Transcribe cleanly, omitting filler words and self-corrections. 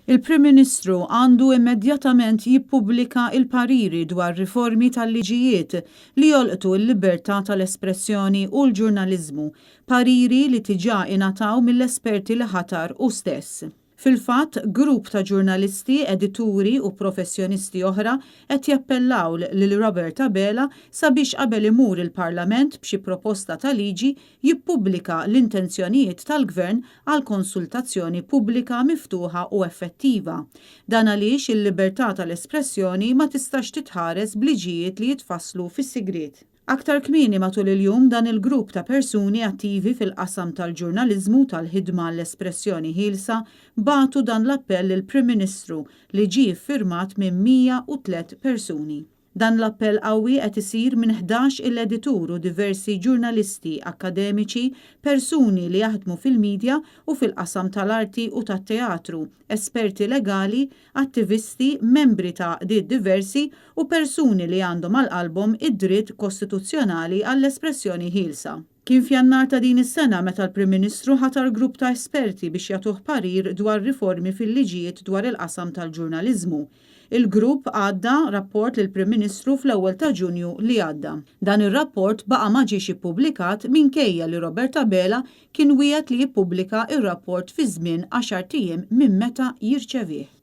Il-Prim Ministru għandu immedjatament jippubblika l-pariri dwar riformi tal-liġijiet li jolqtu l-libertà tal-espressjoni u l-ġurnaliżmu, pariri li diġà ingħataw mill-esperti li ħatar hu stess. Fil-fatt, grupp ta' ġurnalisti, edituri u professjonisti oħra qed jappellaw lil Robert Abela sabiex qabel imur il-Parlament b'xi proposta ta' liġi jippubblika l-intenzjonijiet tal-Gvern għal konsultazzjoni pubblika miftuħa u effettiva. Dan għaliex il-libertà tal-espressjoni ma tistax titħares b'liġijiet li jitfasslu fis-sigriet. Aktar kmieni matul il-jum dan il-grupp ta' persuni attivi fil-qasam tal-ġurnaliżmu u tal-ħidma għall-espressjoni ħielsa bagħtu dan l-appell lill-Prim Ministru li ġie ffirmat minn 103 persuni. Dan l-appell qawwi qed isir minn 11 il editur u diversi ġurnalisti, akkademiċi, persuni li jaħdmu fil-media u fil-qasam tal-arti u tat-teatru, esperti legali, attivisti, membri ta' għaqdiet diversi u persuni li għandhom għal qalbhom id-dritt kostituzzjonali għall-espressjoni ħielsa. Kien f'Jannar ta' din is-sena meta l-Prim Ministru ħatar grupp ta' esperti biex jagħtuh parir dwar riformi fil-liġijiet dwar il-qasam tal-ġurnaliżmu. Il-grupp għadda rapport lill-Prim Ministru fl-ewwel ta' Ġunju li għadda. Dan ir-rapport baqa' ma ġiex ippubblikat minkejja li Robert Abela kien wiegħed li jippubblika r-rapport fi żmien għaxart ijiem minn meta jirċevih.